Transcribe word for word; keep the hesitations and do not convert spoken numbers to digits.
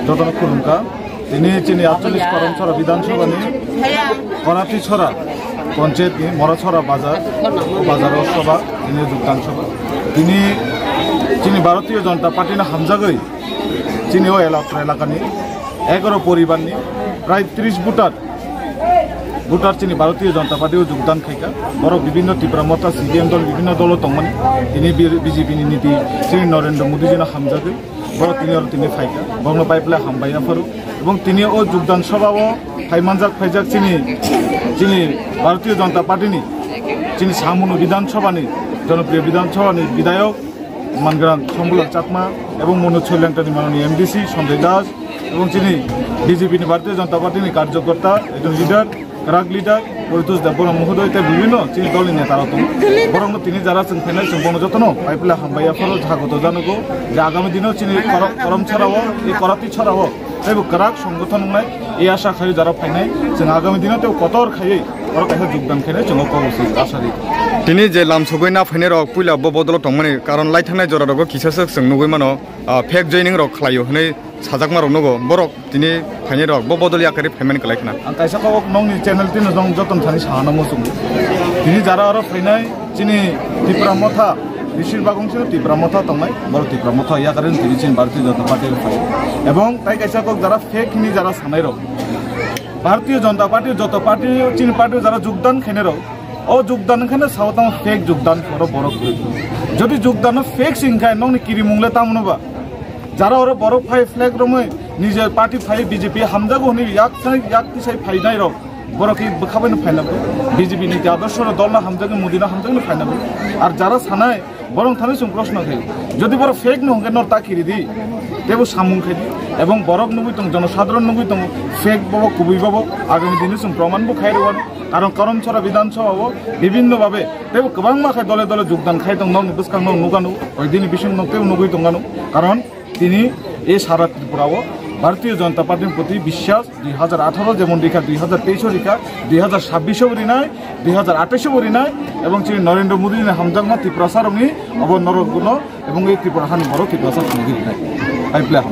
Jotono khulumkha. Tini chini atchollish Karamchara Bidhan Sabha ni Konati Chora Panchayat ni Mora Chora Bazar, Bazar o Sabha, tini Jugdan Sabha. Tini chini Bharatiya Janata Party no hamjagwi chini o elak-, elaka ni egaro poribar ni prai tris voter, voter chini Bharatiya Janata Party o jugdan khaikha. Borok bibhinno Tipra Motha, C P M dol, bibhinno dolo tongmani. Tini B-, B J P ni niti chini Narendra Modi ji no hamjagwi. Borok tini oro tini phaikha. Borokno pai phle hambai yapharo. Ebong tini o jugdan sabha o phai manjak phaijak chini, chini Bharatiya Janata Party ni, chini Samunu Bidhan Sabha ni, Jonopriya Bidhan Sabha ni Bidhayok, Mangrang Sombulal Chakma ebong Manoj Soilangta ni manoni M D C Sanjay Das ebong chini B J P ni Bharatiya Janata Party ni karjokorta, ekjon leader, kwrak leader Poritos Debbarma Mohodoy tei bibhinno chini dol ni neta rok tongo. Borok no tini jara chwng phainai chwng bono jotono pai phle hambai yapharo jagoto janogo je agami dino chini Koro-, Korom Chora o, e Korati Chora o teibo kwrak songgothon wngnai, e asha khai jara phainai chwng agami dino tei kotor khaiwi oro kaisa jugdan khainai chwng o kok se asha ri. Tini je lam sogwi na phainai rok puila bo bodolo tongmani karon lai thangnai jora rogo kisa swk chwng nugwi mano, ah, fake joining rok khlaio hwnwi sajakma rok nugo. Borok tini phainai rok bo bodol yakarwi phaimani kwlai khna. Ang kaisa kok nokni channel tino jong joton thani sana muchungo. Tini jara oro phainai chini Tipra Motha, besir bag wngsi Tipra Motha tongnai, borok Tipra Motha yakarwi tini chini Bharatiya Janata Party rok phai. Ebong tai kaisa kok jara fake hini jara sanai rok. Bharatiya Janata Party, joto party, chini party jara jugdan khainai rok. O jugdan wngkhano sao tamo fake jugdan oro borok kwrwi. Jodi jugdano fake se wngkha nokni kirimung le tamo no ba? Jara oro borok phai flag romwi nije party phai B J P hamjago hwnwi yak sai yak tisai phainai rok. Borok khe bwkha bai no phaina bo. B J P ni adorsho no dol no hamjagwi Modi no hamjagwi no phaina bo. Ar jara sanai Borok thani chwng proshno khe, jodi borok fake no hwnkhe nor ta kiri di, tebo samung khe di, ebong borok nugwi tong, jonosadharon nugwi tongo, fake bobo, kubui bobo, agami dini chwng proman bo khai rwano, karon Karamchara Bidhan Sabha o bibhinno babe tebo kwbangma khe dole dole jugdan khai tong, nokni bwskang nok nugano, oidini bising nok tebo nugwi tongano, karon tini e sara Tripura o Bharatiya Janata Party ni proti biswas dui hajar atharo jemon rikha, dui hajar teis o rikha, dui hajar sabbish o bo rinai, dui hajar athais o bo rinai, ebong chini Narendra Modi ni hamjakma Tiprasa rokni obo norok guno ebong e Tripura hani borok Tiprasa rokni rinai. Hai pla.